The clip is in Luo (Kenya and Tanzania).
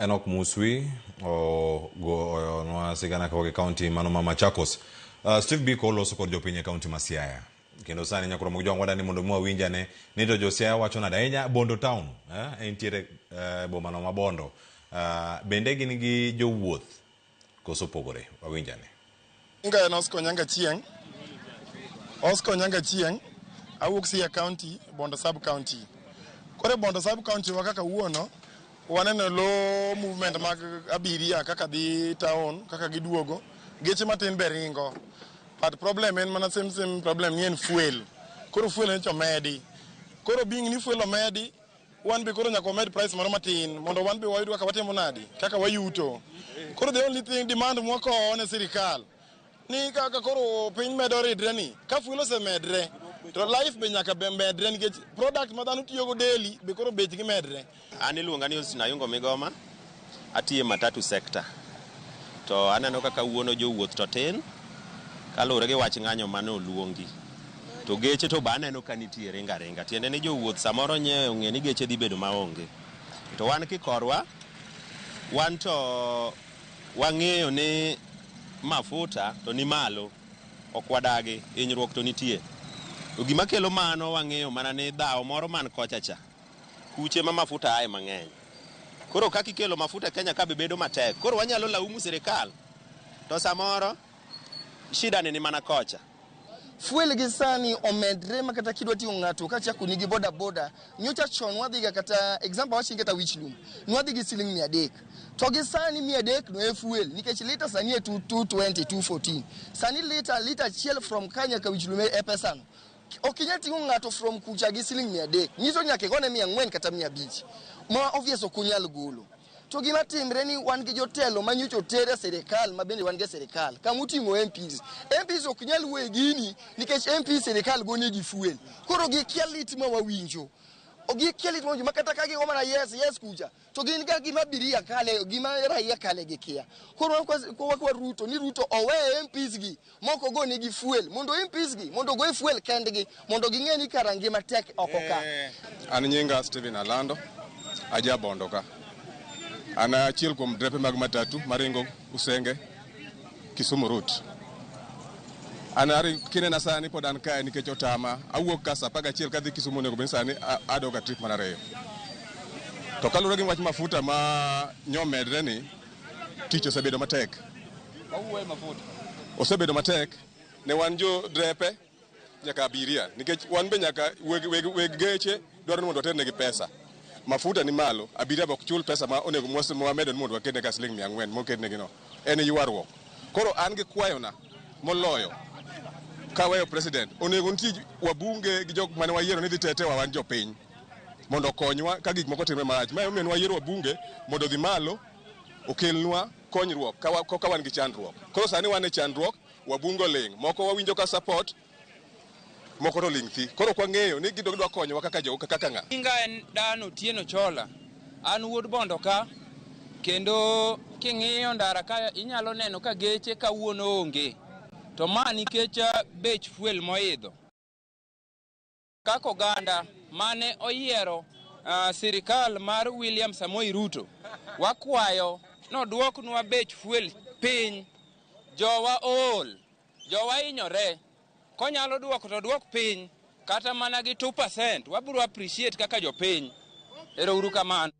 Enoch Muswi ogonwa sigana kawuok e kaunti mano ma Machakos. Steve Biko oloso kod jopiny e kaunti ma Siaya. Kendo sani nyakoro mag jwang' wadani mondo mi wawinj ane ni to jo Siaya wacho nade ahinya Bondo town, entiere boma no ma Bondo. Bende gin gi jowuoth koso pogore? Wawinj ane. Nyinga en Oscar Onyanga Chieng'. Oscar Onyanga Chieng', awuok Siaya County, Bondo Sub County. Koro e Bondo Sub County wa kaka wuono, waneno low movement mag abiria kaka dhi town, kaka giduogo. Geche matin be ringo. But problem en mana same same problem ni en fuel. Koro fuel nyocha omedi. Koro being ni fuel omedi, wan be koro nyaka wamed price moro matin mondo wan be wayud kaka watimo nadi, kaka wayuto. Koro the only thing demand mwakowo ne sirikal ni kaka koro piny medo ridre ni ka fuel osemedre to life be nyaka be medre nikech product ma dhano tiyogo daily be koro bechgi medre. An iluonga ni Austin Ayungo Migoma, atiyo e matatu sector. To aneno ka kawuono jowuoth to tin kaluwore gi wach ng'anyo mane oluongi. To geche to be aneno ka nitie ringa ringa. Tiende ni jowuoth samoro nye ong'e ni geche dhi bedo maonge. To wan kikorwa, wan to wang'eyo ni mafuta to ni malo, ok wadagi, hinyruok to nitie. To gima kelo mano wang'eyo mana ni dhawo moro man kocha cha, kuche ma mafuta aye mang'eny. Koro kaka ikelo mafuta e Kenya ka be bedo matek. Koro wanyalo laumu sirikal, to samoro shida ni ni mana kocha. Fuel gi sani omedre ma kata kidwa ting'o ng'ato kachako nigi boda boda, nyocha chon wadhiga kata example awach kata wich lum, nwadhi gi siling 300. To gi sani 300 no e fuel nikech lita sani e 220, 214. Sani lita achiel from ka nyaka wich lum e pesano. Ok inyal ting'o ng'ato from kucha gi siling 300. Nyiso nyaka igone 400 kata 500. Ma obvious ok unyal golo. To gima timre ni wan gi jotelo ma nyocha oter e sirikal ma bende wan gi e sirikal kama oting'o MPs. MPs ok nyal wuoyo e gini nikech MP sirikal gonegi fuel. Koro gikia lit ma wawinjo. Gikia lit ma wawinjo ma kata ka gigo mana yes yes kucha to gin ga gima abiria kale gima raia kale gikia. Koro wakwa Ruto ni Ruto owe MPs gi moko gonegi fuel mondo MPs gi mondo ogoye fuel kendgi mondo ging'e ni kara ngima tek oko ka. An nyinga Stephen Alando, aja Bondo ka. An achiel kuom drepe mag matatu maringo Usenge Kisumu route. An kinena sani pod an kae nikech otama. Awuok ka saa 11 kadhi Kisumu, onego bed ni sani adok e trip mar ariyo. To kaluwore gi wach mafuta ma nyomedre ni, tich osebedo matek. Osebedo matek ne wan jo drepe nyaka abiria nikech wan be nyaka weg geche dwaro ni mondo waternegi pesa. Mafuta ni malo, abiria be ok chul pesa ma onego mwamedo ni mondo waketne ka siling 400 moketnegi no. En ywaruok. Koro an gi kwayona moloyo kaweyo president, onego nitie wabunge gi jok mane wayiero ni dhi tetewa wan jopiny mondo okonywa ka gik moko timre marach. Ma emomiyo ne wayiero wabunge mondo odhi malo okelnwa konyruok ka wan gi chandruok. Koro sani wan e chandruok, wabunge oling', moko wawinjo ka support, moko to ling' thi. Koro ok wang'eyo ni gidwa konyowa kaka jo kaka ng'a. Nyinga en Dan Otieno Chola. An wuod Bondo ka, kendo king'iyo ndara ka inyalo neno ka geche kawuono onge. To ma nikech bech fuel moidho. Kaka oganda mane oyiero sirikal mar William Samoei Ruto, wakwayo noduoknwa bech fuel piny. Jowa ool, jowa hinyore. Konyalo duoko to duok piny kata mana gi 2%, wabiro appreciate kaka jopiny. Ero uru kamano.